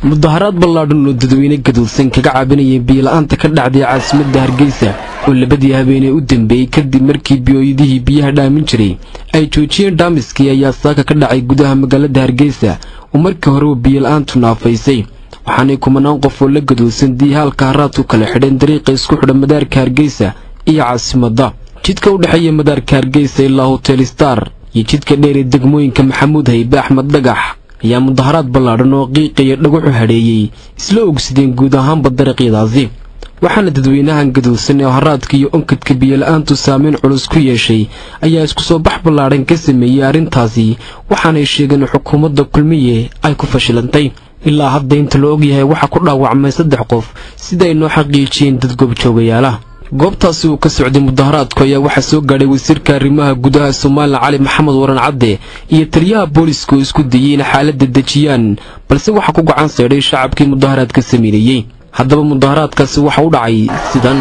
Mudaharaad ballaadhan oo dadweyne gadoodsan kaga caabinayay biyola'aanta ka dhacday caasimadda Hargeysa oo labadii habeenee u dambeeyey kadib markii biyooyadihii biyaha dhaamin jiray ay joojiyeen dhaamiskii ayaa saaka ka dhacay gudaha magaalada Hargeysa oo markii horeba biyola'aantu naafaysay. Waxaanay kumanaan qof oo la gadoodsan diihaalka haraadku kala xidheen dariiqa isku xidha madaarka Hargeysa iyo caasimadda, jidka u dhexeeya madaarka Hargeysa ilaa Hotel Star iyo jidka dheer ee degmooyinka Maxamuud Haybe, Axmed Dhagax ayaa mudaharaad ballaadhan oo qiiqaya dhagaxu hadheeyey isla ogsideen guud ahaanba dariiqyadaasi. Waxaana dadweynahan gadoodsan ee haraadka iyo onkadka biyola'aantu saameyn culus ku yeeshay ayaa isku soo bax ballaadhan ka sameeyey arrintaasi, waxaanay sheegeen xukuumadda Kulmiye ay ku fashilantay. Ilaa hadda inta la ogyahay waxaa ku dhaawacmay 3 qof, sida ay noo xaqiijiyeen dad goobjoogayaala. Goobtaasi uu ka socday mudaharaadku ayaa waxaa soo gaadhay wasiirka arrimaha gudaha Somalilan Cali Maxamed Waran Cadde iyo taliyaha booliska oo isku dayey in xaaladda dejiyaan, balse waxaa ku gacan seydhay shacabkii mudaharaadka sameynayey. Haddaba mudaharaadkaasi waxa u dhacay sidan.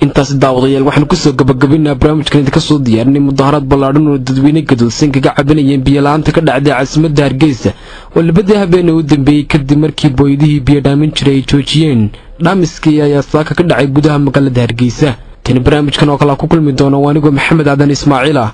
Intaasi daawadayaal waxaanu kusoo gabagabaynaa barnaamijkan idinka soo diyaarinay mudaharaad ballaadhan oo dadweyne gadoodsan kaga cabanayeen biyola'aanta ka dhacday caasimadda Hargeysa oo labadii habeenee u dambeeyey kadib markii booyadihii biyo dhaamin jiray ay joojiyeen dhaamiskii ayaa saaka ka dhacay gudaha magaalada Hargeysa. Tani barnaamijkan oo kale ku kulmi doona waa anigoo Maxamed Aadan Ismaaciil ah.